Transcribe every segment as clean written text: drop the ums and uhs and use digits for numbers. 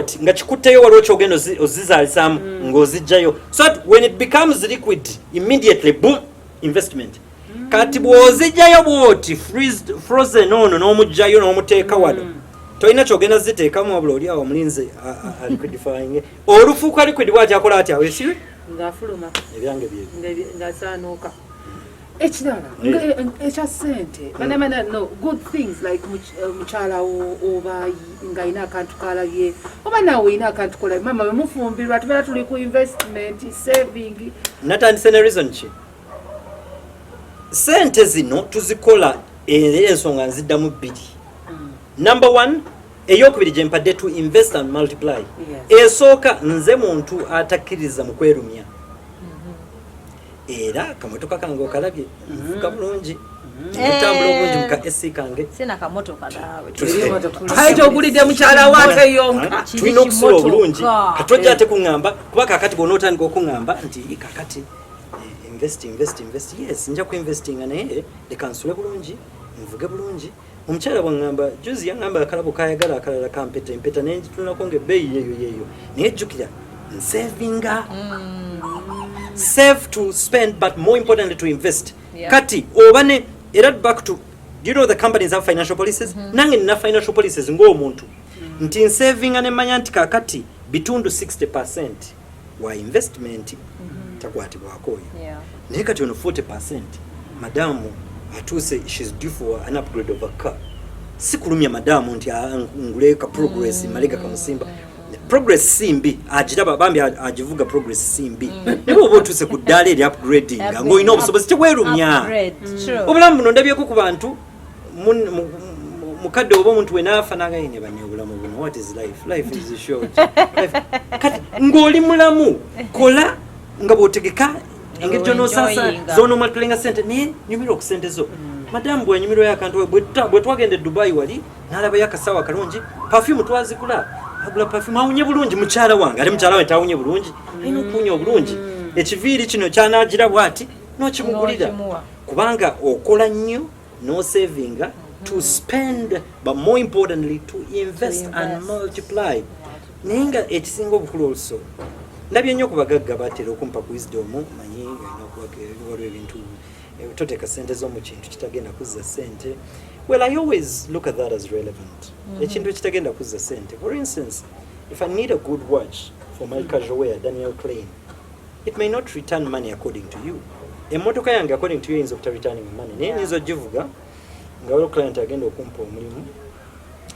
bwoti nga kikutteyo, waliwo kyogenda ozizaalisaamu ng'ozijjayo, so that when it becomes liquid, immediately, boom, investment. Kati bw'ozijjayo bwoti frozen ono n'omugjayo n'omuteeka wano, tolina kyogenda ziteekamu, wabula oli awo omulinze liquidifying. Olufuuka liquid bwati, akola ati awo esiwe. Ng'afuluma. Ebyange byebyo. Ng'asaanuuka. Ekirala, ekya sente, banamana no good things like mukyala wo oba ng'alina akantu kalabye, oba naawe olina akantu kolabye, mama bwe mufumbirwa tubeera tuli ku investment, saving. Natandise ne reason ki sente zino tuzikola, era ensonga nziddamu bbiri. Number one, eyokubiri gyempadde, to invest and multiply. Esooka, nze muntu atakkiriza mu kwerumya, era kamotoka kange okalabye, nvuga bulungi, ntambula obulungi mu ka AC kange. Sina kamotoka naawe. Aye kyogulidde mukyala wate yonka. Kiri Tulina okusula obulungi. kimotoka. Katojja ate kuŋŋamba, kuba kakati bw'onootandika okuŋŋamba nti kakati invest, invest, invest, yes, nja kuinvestinga, naye leka nsule bulungi, nvuge bulungi. Omukyala bwaŋŋamba, juzi yaŋŋamba akalabo kayagala akalala kampeta, empeta nengitunulako nga ebbeeyi yeeyo yeeyo, naye jjukira nsavinga. Save to spend, but more importantly to invest. Kati oba ne era back to, do you know the companies have financial policies? Nange nina financial policies ng'omuntu nti nsavinga nemanya nti kakati bitundu 60 wa investment takwatibwako oyo. Naye kati ono 40, madamu atuuse, she's due for an upgrade of a car. Si kulumya madamu nti, "Ah, ngule ka Progress." Malega kamusimba Progress si mbi, agiraba bambi agivuga. Progress si mbi, naye bwoba otuuse ku ddaala eri upgrading ng'olina obusobozi, teweerumya. Upgrade, true. Obulamu buno ndabyeko ku bantu mukadde oba omuntu wenaafa nagaine bane, obulamu buno, what is life? Life is short. Kati ng'oli mulamu, kola nga bw'otegeka engeri gyonosasa Enjoyinga. zonomultiplyinga sente, naye nyumirwa ku sente zo. Madamu bwanyumirwayo akantu, bwe twagenda e Dubai wali n'alabayo akasawo akalungi, perfume twazigula, agula perfume awunye bulungi mukyala wange. Ate mukyala wange tawunye bulungi? Alina okuwunya obulungi. Ekiviiri kino kyanagira bwati, n'okimugulira. N'okimuwa. Kubanga okola nnyo n'osavinga to spend, but more importantly to invest, To and invest. multiply. Naye nga ekisinga obukulu oluso ndabye nnyo ku bagagga batera okumpa ku wisdom, manyi olina okuba waliwo ebintu, toteeka sente zo mu kintu kitagenda kuzza sente. Well, I always look at that as relevant, ekintu ekitagenda kuzza sente. For instance, if I need a good watch for my casual wear, Daniel Klein, it may not return money according to you. Emmotoka yange according to you eyinza okuta returning money, naye nyinza ogivuga nga waliwo client agenda okumpa omulimu,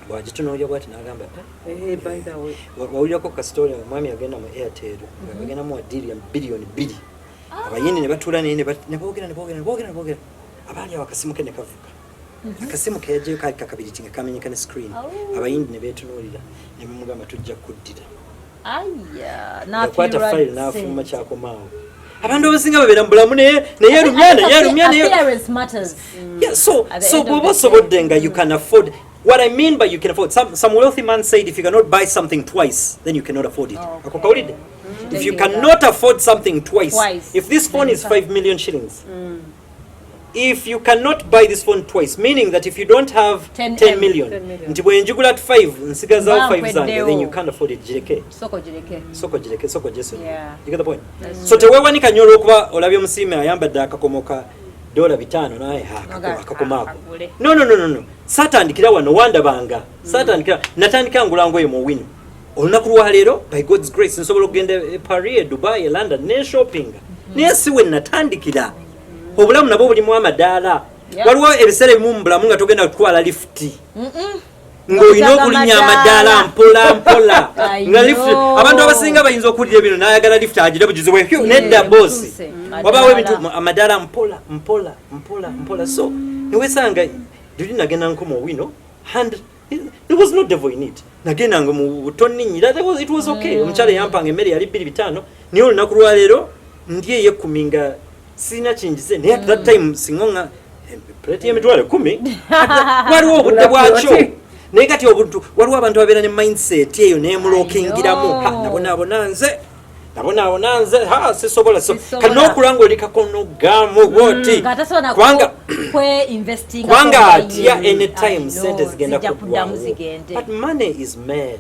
bwagitunuulira bwati n'agamba, "Eh, Eh, by the way, Wawulirako kasitoori, omwami agenda mu Airtel nga bagenda muwa deal ya biliyoni 2. Abayindi ne batuula naye ne boogera, ne boogera, ne boogera, ne boogera. Abaali awo akasimu ke ne kavuga. Akasimu keyajjayo kaali kakabiriti nga kamenyeka ne screen. Abayindi ne beetunuulira ne bamugamba, "Tujja kuddira." Aya, yakwata n'afiirwa fayiro n'afuluma. sente. Kyakomaawo abantu abasinga babeera mu bulamu naye neyerumya, neyerumya, naye Appearance matters. Yeah, so At the so end of bw'oba the osobodde nga you can afford, what I mean by you can afford, some wealthy man said, if you cannot buy something twice, then you cannot afford it. Ako kawulidde? If you Taking cannot afford something twice, Twice, if this phone then is you can't. 5 million shillings, if you cannot buy this phone twice, meaning that if you don't have 10 10 M. million, 10 million. nti bwe njigula at 5 nsigazaawo Mba 5 zange, then you nkweddewo. can't afford it, gireke. Soko gireke. Soko gireke, soko jesonyiwe. You get the point? That's So teweewanika nnyo olw'okuba olabye omusiime ayambadde akakomo ka $5 naye akakomo ako. Akagule. No, saatandikira wano, wandabanga saatandikira, natandika ngula ngoye mu wino. Olunaku lwaleero, by God's grace, nsobola okugenda e Paris, e Dubai, e London nenshoppinga, naye si we natandikira. Obulamu nabwo bulimu amadaala. Waliwo ebiseera ebimu mu bulamu nga togenda kutwala lifuti, ng'olina Okutaka okulinnya amadaala. amadaala mpola mpola. I Nga lift, know. abantu abasinga bayinza okuwulira bino n'ayagala lift agire bugizi bwe. Nedda bosi, Ntuuse. wabaawo ebintu Madaala. amadaala mpola mpola mpola mpola. So newesanga luli nagenda nkoma owino and there was no devil in it. Nagendanga mu butonninyira, it was okay. Omukyala yampanga emmere yali 25, naye olunaku lwaleero ndi ey'ekumi nga sirina kingize, naye at that time singa plate y'emitwalo 10, waliwo obudde bwakyo. Naye kati obuntu, waliwo abantu ababeera ne mindset eyo nemulokingiramu. I know. Nabonaabona nze. Nabonaabona nze, ha, sisobola. So Sisobola. kati n'okula ng'oli kakono gamu bwoti, Nga tasobola kubanga kwe investing. Kubanga atya anytime sente zigenda kuddamu kuggwawo. zigende. But money is made.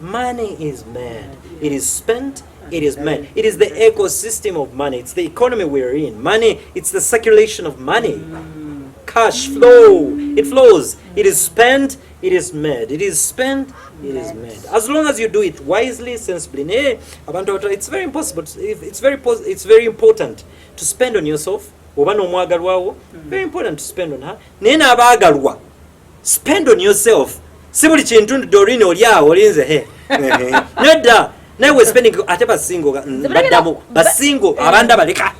Money is made. It is spent, it is made. It is the ecosystem of money. It's the economy we're in. Money, it's the circulation of money. Cash flow. It flows. It is spent, it is made. It is spent, it is made. As long as you do it wisely, sensibly. Naye abantu abato, it's very impossible. It's very important to spend on yourself. Oba n'omwagalwawo, very important to spend on her. Naye n'abaagalwa, spend on yourself. Si buli kintu nti Doreen oli awo olinze he nedda, naye we spending ate ba single baddamu ba single abanda baleka.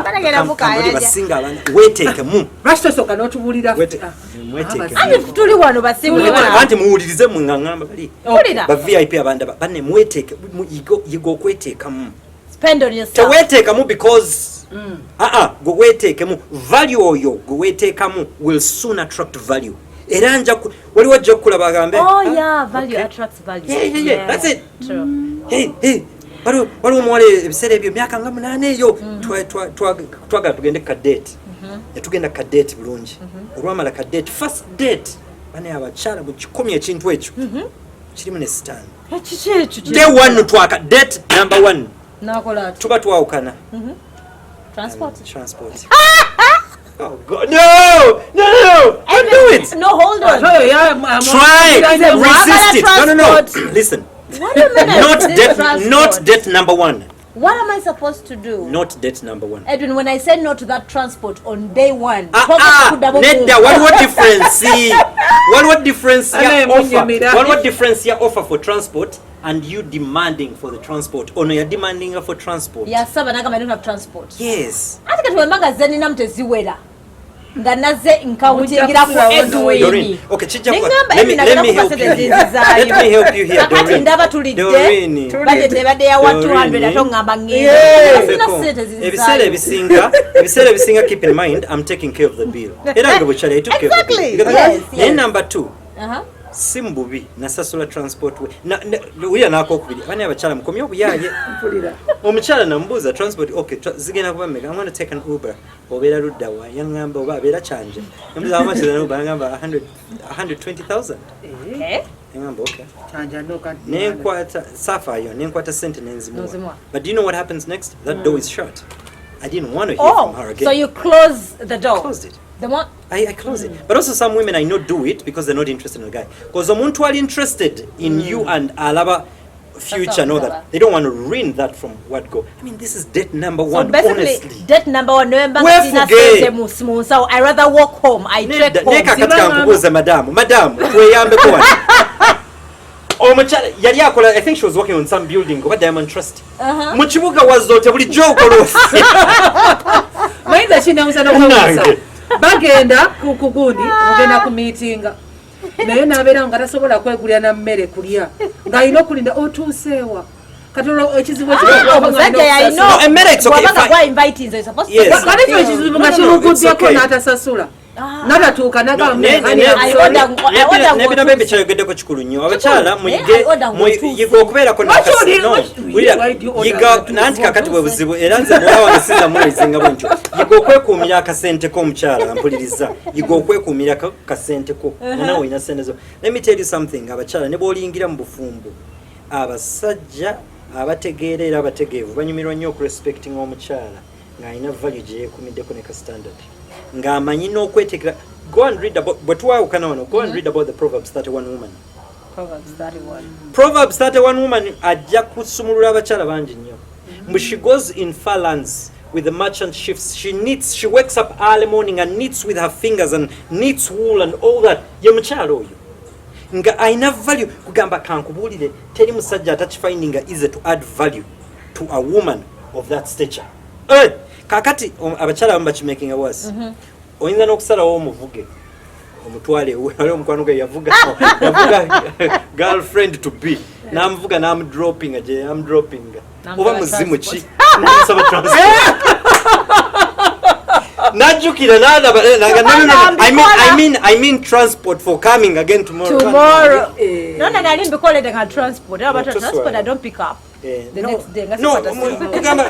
Balagera mukayanja. Ba single abanda weteekemu. Lwaki tosooka n'otubuulira? Ah, Mweteekemu. Anti tuli wano ba single. Anti muwulirize mwe nga ŋŋamba bali Wulira. Ba VIP abanda banne mweteeke, yiga okweteekamu. Spend on yourself. Teweteekamu because aa gwe weteekemu value, oyo gwe weteekamu will soon attract value. Era nja waliwo ajja okukulaba agambe, Oh "Ah, yeah, value okay." attracts value. Yeah, that's it. True. Hey, hey, waliwo omuwala ebiseera ebyo myaka nga 8 eyo, twagala tugende ka date, netugenda ka date bulungi. Olwamala ka date, first date, bane abakyala mukikomya ekintu ekyo kirimu ne sitaani. Kiki ekyo? Day one, twaka date number one, Nakola ati. Tuba twawukana. Transport. Transport. Oh God, no, no, no, don't do it. No, hold on. Oyo Try resist it. No. Transport. Listen. Wait a minute. Not This date, transport. not date number one. What am I supposed to do? Not date number one. Edwin, when I say no to that transport on day one, Ah, paka ah, kuddamu nedda, waliwo difference, waliwo difference ya Anaye offer, munyumira. waliwo difference ya offer for transport and you demanding for the transport. Ono ya demanding for transport. Yasaba nagamba, "I don't have transport." Yes. Ate kati wemba ze ninamu teziwera nga nazze nkawutingira ku Mujja Edwin. Doreen, okay, kijja Neŋŋamba let me, Edwin let agenda me kuba help sente you here. zinzizaayo. Let me help you here, Kakati Doreen. ndaba tulidde, Doreen. budget ebadde yawa Doreen. 200, ate oŋŋamba Yeah. ŋŋenda sina sente Ebiseera zinzizaayo. ebisinga, ebiseera ebisinga, keep in mind I'm taking care of the bill. Era nga bwekyali, I took care of the bill. Exactly. You get that? Yes, Naye yes. number two, si mububi nasasula transport we. Wulira n'akokubiri, abana abakyala mukomye obuyaaye. Mpulira. Omukyala namubuuza transport, okay, zigenda kuba mmeka? I'm going to take an Uber. Obeera ludda wa? Yaŋŋamba oba abeera Kyanja. Namubuuza, "How much is an Uber?" Yaŋŋamba 100, 120,000. Okay. Yaŋŋamba okay. Kyanja no kanti. Nenkwata saafaayo, nenkwata sente nenzimuwa. N'ozimuwa. But do you know what happens next? That door is shut. I didn't want to hear Oh, from her again. so you close the door. Closed it. The one I close it. But also some women I know do it because they're not interested in the guy. Because omuntu ali interested in you and alaba future and all that. That's They don't want to ruin that from what go. I mean, this is date number So one, basically, honestly. date number one, nowemba nga sina Weefuge. sente mu nsawo, I rather walk home. I trek Nedda, home. naye kakati kankubuuze, madamu, madamu, tweyambeko wano. Omukyala yali akola, I think she was working on some building oba Diamond Trust. Mu kibuga wazoote bulijjo okola ofi. Mayinza kinawuza n'okwewuusa. Nange. Bagenda ku gundi, ogenda ku miitinga naye n'abeerawo nga tasobola kwegulira na mmere kulya, ng'alina okulinda otuuseewa. Kati olwo ekizibu Ah, omusajja yalina No, emmere it's okay, bw'aba nga fine. gwa inviting, you're supposed to Yes. Kati ekyo ekizibu nga No, no, no, it's kimuguddeko okay. n'atasasula n'atatuuka. I order- I order Nebino ng'otuuse. bebe kyayogeddeko kikulu nnyo. Abakyala muyige, I order ng'otuuse. yiga okubeerako Lwaki no, wulira, why do you order yiga ng'otuuse? nanti kakati bwe buzibu, era nze muwala wange sinza muwezinga bwentyo. Yiga okwekuumira akasente k'omukyala, mpuliriza, yiga okwekuumira kasente ko nga olina sente zo. Let me tell you something, abakyala ne bw'olingira mu bufumbo, abasajja abategeera era abategeevu banyumirwa nnyo okurespectinga omukyala ng'alina value gye yeekumiddeko ne ka standard, ng'amanyi n'okwetekera. Go and read about, bwe twawukana wano, go and read about the Proverbs 31 woman. Proverbs 31. Proverbs 31 woman ajja kusumulula abakyala bangi nnyo. Mbu she goes in far lands with the merchant ships. She knits, she wakes up early morning and knits with her fingers and knits wool and all that. Ye mukyala oyo nga alina value. Kugamba kankubuulire, teri musajja atakifindinga easy to add value to a woman of that stature. Eh, kakati abakyala abamu bakimakinga worse. Oyinza n'okusalawo omuvuge omutwale ewe. Waliwo omukwano gwe yavuga girlfriend to be, namuvuga namudropinga gye yamudropinga, oba Namusaba muzimu ki, namusaba transport. Najjukira n'alaba eh, no, no, no. I mean, I Mbikola. mean, I mean transport for coming again tomorrow. Tomorrow. Eh. No, no, nali mbikoledde nga transport. Era No, about tuswala. transport, I don't pick up. Eh, The no, next day, nga no, sikwata simu. kugamba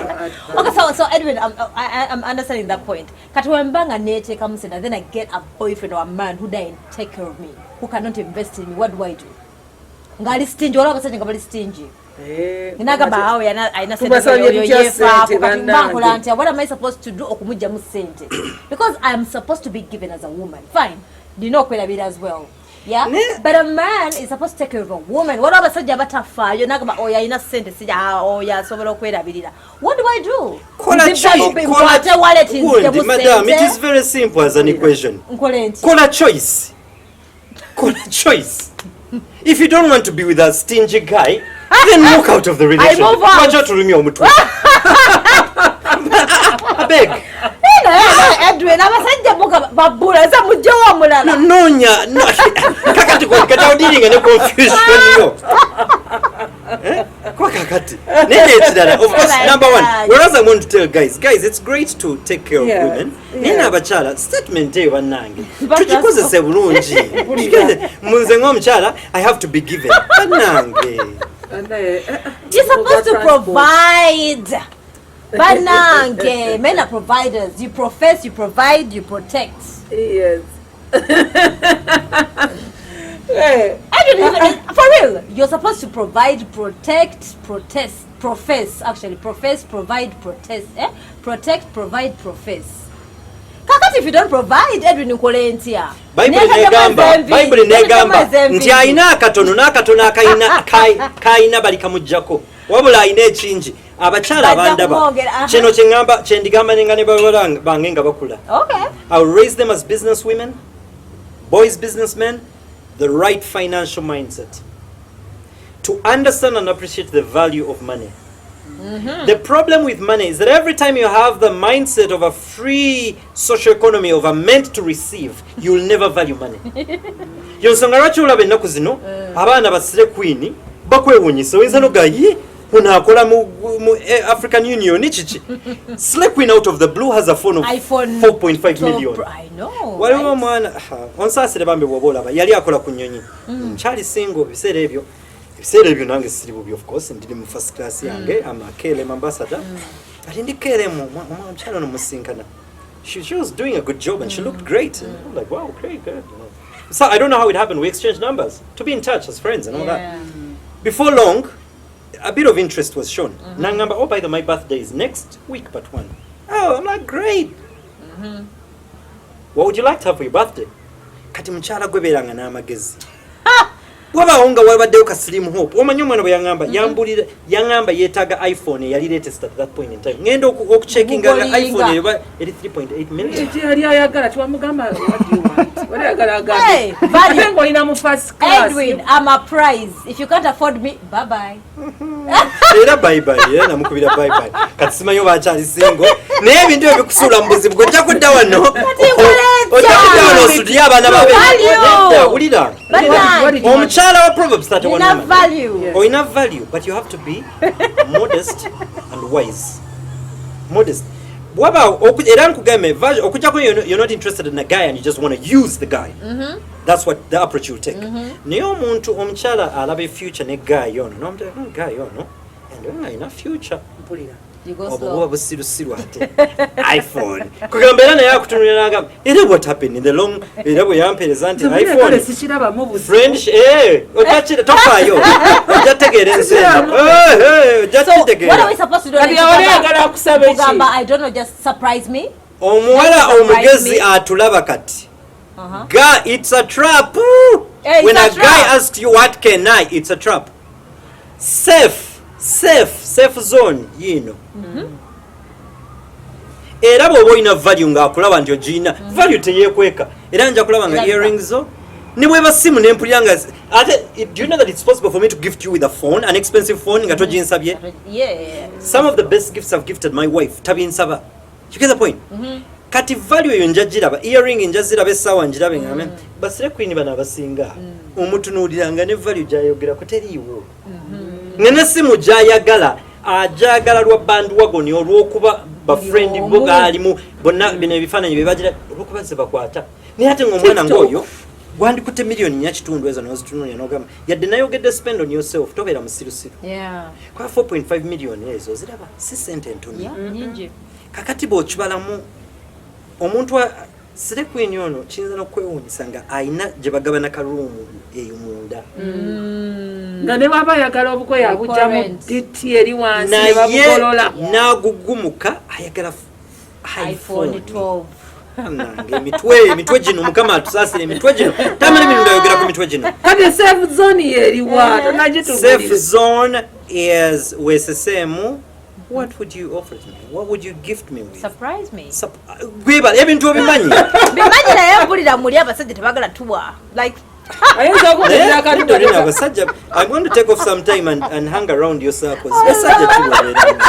Okay, so Edwin, I'm understanding that point. Kati wemba nga neteekamu sente, then I get a boyfriend or a man who doesn't take care of me, who cannot invest in me, what do I do? Ng'ali stingy, waliwo abasajja nga bali stingy. Eh, Nagamba awo yana alina sente Tubasabye oyo tutya yeefaako, sente, kati mba nkola bannange? ntya? What am I supposed to do okumugyamu sente? Because I am supposed to be given as a woman. Fine. Nina okwerabira as well. Yeah? But a man is supposed to take care of a woman. Waliwo abasajja abatafaayo nagamba oyo alina sente sija ah, oyo asobola okwerabirira. What do I do? Kola Nzibba choice. bubi, Kola nkwate wallet Gundi, nzijemu madam, it is sente. very simple as an equation. Nkole nti. Kola choice. Kola choice. If you don't want to be with a stingy guy, then walk out of the relationship. move out. Lwaki otulumya omutwe? Abeg. Naye Edwin, abasajja muga babbula nze mugyewo omulala. No, noonya. No. Kakati kati awo dealing ne confusion yo. Eh? Kwa kakati. Naye ekirala, of course, Like number one, that. whereas I want to tell guys, guys, it's great to take care of women. Naye n'abakyala, statement eyo bannange. Tugikozese bulungi. Munze ng'omukyala, I have to be given. Bannange. Bannange, eh, eh, You're supposed to transport. provide. Banange, men are providers. You profess, you provide, you protect. Yes. Eh, I don't even, for real. You're supposed to provide, protect, protest, profess. Actually, profess, provide, protest. Eh? Protect, provide, profess. Kakati if you don't provide, Edwin nkole ntya. Bayibuli negamba, Bayibuli negamba nti alina akatono n'akatono akayina kayina bali kamuggyako wabula alina ekingi abakyala Bajja abandaba kumwongera, aha. kino kyeŋŋamba kyendigamba nenga ne bawala bange nga bakula. Okay. I will raise them as business women, boys businessmen, the right financial mindset to understand and appreciate the value of money. The problem with money is that every time you have the mindset of a free social economy of a meant to receive, you'll never value money. Yonsonga lwaki olaba ennaku zino abaana basire queen bakwewunyisa oyinza noga ye ono akola mu African Union kiki. Slay queen out of the blue has a phone of iPhone 4.5 12 million. Pro- I know. Waliwo right? omwana ha, onsaasire bambi bwoba olaba yali akola ku nnyonyi nkyali single ebiseera ebyo nange siri bubi, of course ndiri mu first class yange, ama KLM ambassador ati ndi KLM omukyala ono musinkana. She was doing a good job and she looked great and I'm like, wow, great, good. So I don't know how it happened, we exchanged numbers to be in touch as friends and all that. Before long a bit of interest was shown. Nangamba, oh, by the my birthday is next week but one. Oh, I'm like, great, what would you like to have for your birthday? Kati mukyala gwe beeranga n'amagezi wabaawo nga wabaddewo ka slim hope omanyi omwana bwe yaŋŋamba yambulira yaŋŋamba yeetaaga iPhone eyali latest at that point in time ŋŋenda okucheckinga nga Googlinga. iPhone eba eri 3.8 million. Ekyo yali ayagala tiwamugamba, what do you want? Wali ayagala Hey, agambe value. ate ng'olina mu first class. Edwin, I'm a prize. If you can't afford me, bye bye. Era bye bye, era namukubira bye bye. Kati simanyi oba akyali single naye ebintu ebyo bikusuula mu buzibu gwe ojja kudda wano ojja kudda wano osudire abaana babe. Value. Nedda, wulira. Bannange, What did you want? Omukyala wa Proverbs 31 nina woman. value. Yeah. Olina value, but you have to be modest and wise. Modest waba era nkugambe okujjako you're not interested in a guy and you just want to use the guy, that's what the approach you'll take. Naye omuntu omukyala alaba future ne guy ono nomuta guy ono and ono alina future." Mpulira. You go Obwo slow. buba busirusiru ate iPhone kugamba era naye akutunulira nagamba era what happened in the long era bwe yampeereza nti Nze kale iPhone sikirabamu buzibu. Friend, eh, ojja tofaayo ojja tegeera ensi eno. Eh, eh, ojja So, what are we kitegeera. supposed to do? Kati awali ayagala akusaba eki? Kugamba, I don't know, just surprise me. Omuwala Surprise omugezi me. atulaba kati ga it's a trap. Eh, it's When a a trap. guy asks you, "What can I?" it's a trap. Safe zone yiino. Era bw'oba olina value ng'akulaba nti ogirina value teyeekweka era nja kulaba nga Erabika. earrings zo ne bweba simu nempulira nga ate do you know that it's possible for me to gift you with a phone, an expensive phone, nga toginsabye? Some of the best gifts I've gifted my wife tabinsaba. You get the point? Kati value eyo nja giraba, earring nja ziraba, essaawa njirabe ngambe basire queen bano abasinga omutunuuliranga ne value gyayogerako teriiwo nga nesimu gyayagala ajagala lwa bandwagon olw'okuba Bafriend bo Omu. gaalimu bonna. Bino ebifaananyi byebagira olwokuba ze bakwata, naye ate ngaomwana TikTok. ngaoyo gwandikutte miliyoni 4.5 ezo nozitunulira nogamba, yadde nayogedde spend on yourself, tobeera musirusiru. Kwa 4.5 miliyoni ezo ziraba si sente ntono. Yeah, nyingi. Kakati bw'okibalamu omuntu slay queen ono kiyinza n'okwewuunyisa nga ayina gye bagabana karuumu eyo munda. Nga ne bwaba ayagala obugoye abujja mu Current. diti eri wansi ne Naye babugolola. n'agugumuka ayagala iPhone iPhone. 12. Nange emitwe gino, Mukama atusaasire, emitwe gino tamala emirundi ayogera ku mitwe gino. Kati safe zone yeriwa? Safe Tonagitugulire. zone is weseseemu. What would you offer to me? What would you gift me with? Surprise me. Gwebala ebintu obimanyi. Bimanyi, naye mpulira muli abasajja tebagala tuwa like Ayinza okugulira akantu. Doreen, abasajja, I'm going to take off some time and hang around your circles. Basajja kibabeeramu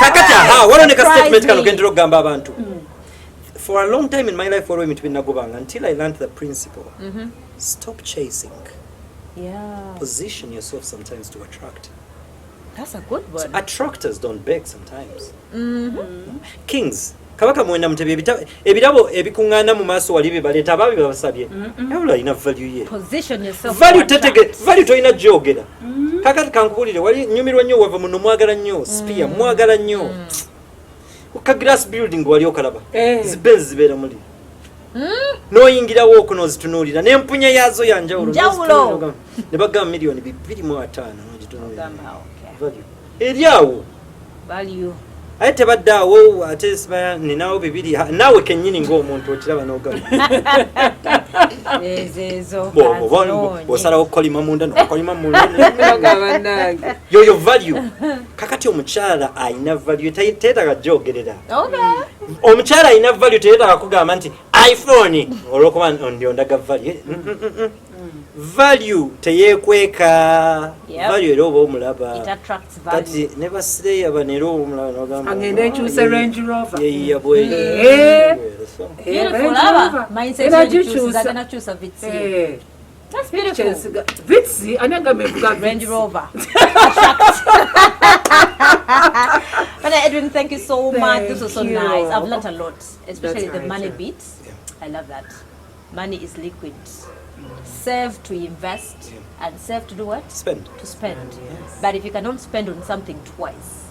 kakati. Aha, waliwo ne ka statement kano Surprise me. kentera okugamba abantu. For a long time in my life waliwo ebintu byenagobanga until I learned the principle: stop chasing, position yourself sometimes to attract. That's a good one. Attractors don't beg sometimes. Kings, Kabaka Mwenda Mutebi, ebirabo ebikuŋŋaana mu maaso wali bye baleeta ababi babasabye, wabula alina value ye. Position yourself Value to tetege attract. Value tolina gyogera. Kakati kankubulire, wali nyumirwa nnyo wava muno, mwagala nnyo spear, mwagala nnyo ka glass building wali okalaba. Zibenzi zibeera muli, n'oyingirawo okwo n'ozitunuulira n'empunya yaazo yanjawulo. Njawulo. N'ozitunuulira ogamba, ne bagamba miliyoni 250, n'ogitunuulira. Ogamba, okay. Value eri awo. Value. Aye tebadde awo, ate simanya ninawo bibiri. Naawe kennyini ng'omuntu okiraba n'ogamba Ezo ezo kanzinoonye. bw'osalawo okukolima munda nokukolima munda. Nga bannange. Yoyo value. Kakati omukyala alina value teetaaga gyogerera. Omukyala alina value teyeetaaga kugamba nti iPhone olwokuba ndi ondaga value. Value teyeekweka. Value era oba omulaba. It attracts value. Kati ne basireya bano era oba omulaba nogamba Agende nkyuse Range Rover. Yeyiya bwe. So, Beautiful, Range laba. Rover. Mindset Era yegikyusiza, gikyusa. agenda kyusa Vitz. That's beautiful. Kyensiga Vitz, ani agamba evuga Range Vitz? Rover. But Edwin, thank you so much. This was so Thank you. nice. I've learned a lot, especially That's the right, money yeah. bit. I love that. Money is liquid. Save to invest and save to do what? Spend. To spend. But if you cannot spend on something twice,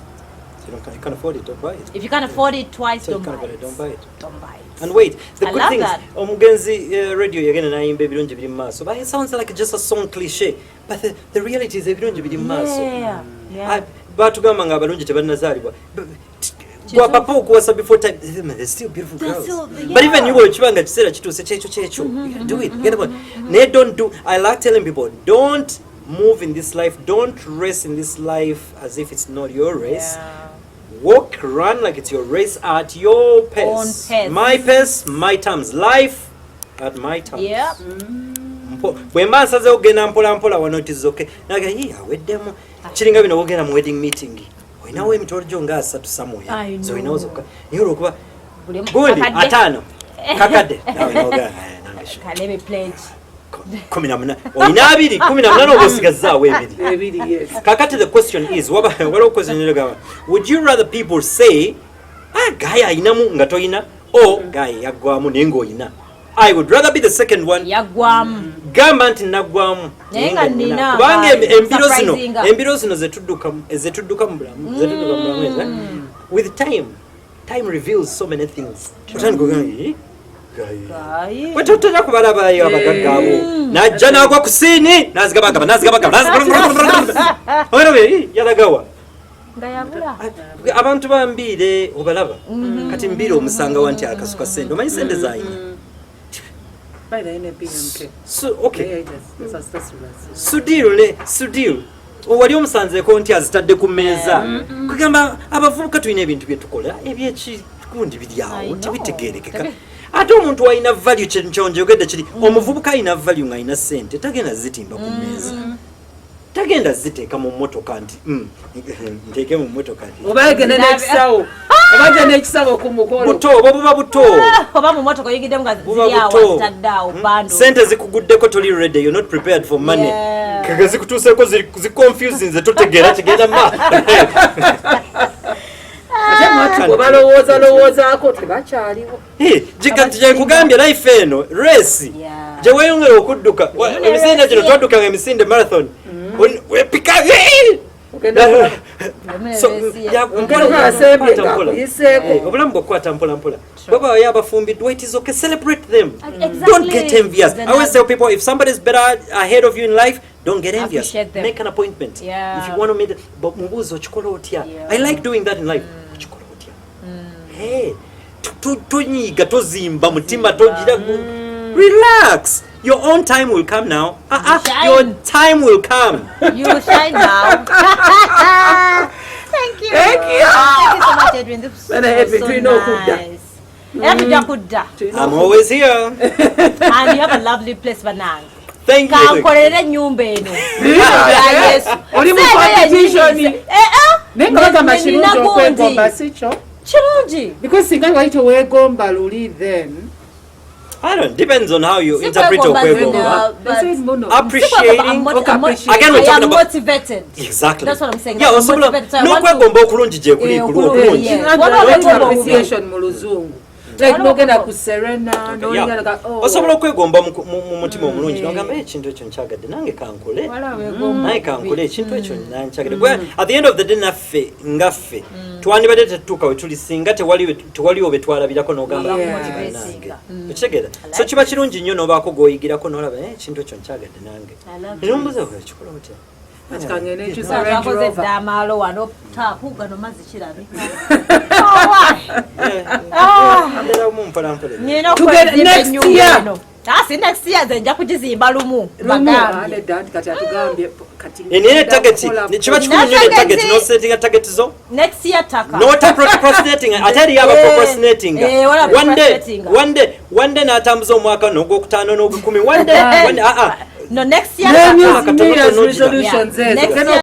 You can't afford it, don't buy it. if you can't afford it twice, So you don't can't buy afford it. it, don't buy it. Don't buy it. And wait, the I good love things, that. omugenzi Radio yagenda nayimba ebirungi biri mu maaso, but it sounds like just a song cliche, but the reality is ebirungi biri mu maaso. Ah, batugamba nga abalungi tebannazaalibwa. Gwa papa okuwasa before time, they're still beautiful They're girls. still- But even you wekiba nga kiseera kituuse kyekyo kyekyo, you can do it. Get the naye don't do, I like telling people, don't move in this life, don't race in this life as if it's not your race. Walk, run like it's your race at your pace. Own pace. My pace, my terms, life at my terms. Bwe mba nsazeewo kugenda mpola mpola wano, it is okay. Naga ye aweddemu kiringa bino wogenda mu wedding meeting, olinawo emitwalo gyo nga asatu somewhere. I know. Zolinawo zokka, naye olwokuba Buli omu- gundi kakadde. ataano kakadde, nawe nogaa, "Eh, nange Kalebe pledge. 18 olina abiri, 18 oba osigazaawo ebiri." Ebiri, yes. Kakati the question is, waliwo question egamba, would you rather people say, "Ah, guy ayinamu," nga toyina, or "Guy yaggwamu," naye ng'oyina? I would rather be the second one. Yaggwamu. Gamba nti naggwamu Naye nga nnina. Kubanga embiro zino, Surprisinga. embiro zino zetudduka mu bulamu ezo, eh? With time, time reveals so many things. Otandika ogamba, "Eh, guy." Guy. Bwe totera kubalabayo abagagga abo, najja n'agwa ku siini nazigabagaba nazigabagaba nazigabagaba, yalagawa? Nga yabula. Abantu bambiire obalaba kati mbiire omusanga wa nti akasuka sente, omanyi sente zayina. By the NBMK. So, okay. Yeah, yes, yes, yes, yes. Sudhir ne Sudhir wali omusanzeeko nti azitadde ku mmeeza. Kugamba abavubuka tulina ebintu byetukola ebyekikundi biri I awo know. tebitegerekeka. Ate omuntu alina value, kyonjogedde kiri, omuvubuka alina value ng'alina sente tagenda zitimba ku mmeeza, tagenda ziteeka mu mmotoka nti nteeke mu mmotoka nti Oba egende n'ekisawo, oba gye n'ekisawo ku mukolo. Buto oba buba buto. Oba mu motoka oyingiddemu nga Buba ziri awo buto. azitadde awo bando. Sente zikuguddeko, toli ready, you're not prepared for money. Kage zikutuuseeko ziconfuse nze totegeera kigenda ma. Ate mwatu bwe balowooza lowoozaako tebakyaliwo. Gyekugambye life eno race gye weeyongera okudduka emisinde gino twaddukanga emisinde marathon wepika. Obulamu bwakukwata mpola mpola. Baba abafumbiddwa, it is okay, celebrate them. Don't get envious. I always tell people, if somebody is better ahead of you in life, don't get envious. Make an appointment if you want to meet, but mubuuze, okikola otya? I like doing that in life. Okikola otya? Hey, tonyiiga, tozimba mutima, togira. Relax, your own time will come now. Your time will come. You will shine now. Thank you. Thank you. Thank you so much, Edwin. This was Edwin, so tulina okudda. nice. Era tujja kudda. I'm always here. And you have a lovely place, banange. Thank you. Kankolere ennyumba eno ya Yesu. Oli mu Sente competition. yennyini. Eh, eh. Naye nga bagamba Nina kirungi gundi. okwegomba, si kyo? Kirungi. Because singa wali teweegomba luli, then I don't, depends on how you Si interpret kwegomba okwegomba. zino, but- This is muno. Appreciating. Okay, appreciate. Again, we're I talking am about- motivated. Exactly. That's what I'm saying. Yeah, I'm osobola motivated, so I want to- n'okwegomba okulungi gye kuli Eh, kuli okulungi, okulungi. yeah. Waliwo Waliwo abeetaaga okwegomba appreciation mu luzungu, like Waliwo nogenda okwegomba. ku Serena Yeah. nolinga, oh. Osobola okwegomba mu mutima omulungi nogamba, "Eh, ekintu ekyo nkyagadde, nange kankole." Waliwo abeegomba Naye obubi. kankole ekintu ekyo nankyagadde. Kuba at the end of the day, naffe ngaffe twandibadde tetutuuka we tuli singa tewaliwo be twalabirako n'ogamba, Yeah. "Nange." Okitegeera? So kiba kirungi nnyo n'obaako gw'oyigirako n'olaba, "Eh, ekintu ekyo nkyagadde nange." I love Era ombuuza, "Okikola otya?" Kati kangende nkyusa Range Twakoze Rover. dda amaalo wano, taapu gano mazzi kirabika. Mbeeramu mpola mpola. Nina Tugenda okwezimba next ennyumba year. eno. Ah, si next year, nze nja kugizimba lumu. Lumu, Bagambye. nedda, anti kati atugambye kati Eh, naye target kukola- kiba kikulu nnyo ne target, nosettinga target zo. Next year taka. Not procrastinating. Ate eriyo aba procrastinating. Eh, wala One day, procrastinating. one day, one day, n'atambuza omwaka n'ogwokutaano n'ogwekumi. One day, one day, ah, ah. No, next year Ne taka. New Year's Katono resolutions Yeah. ezo. Next Genda year.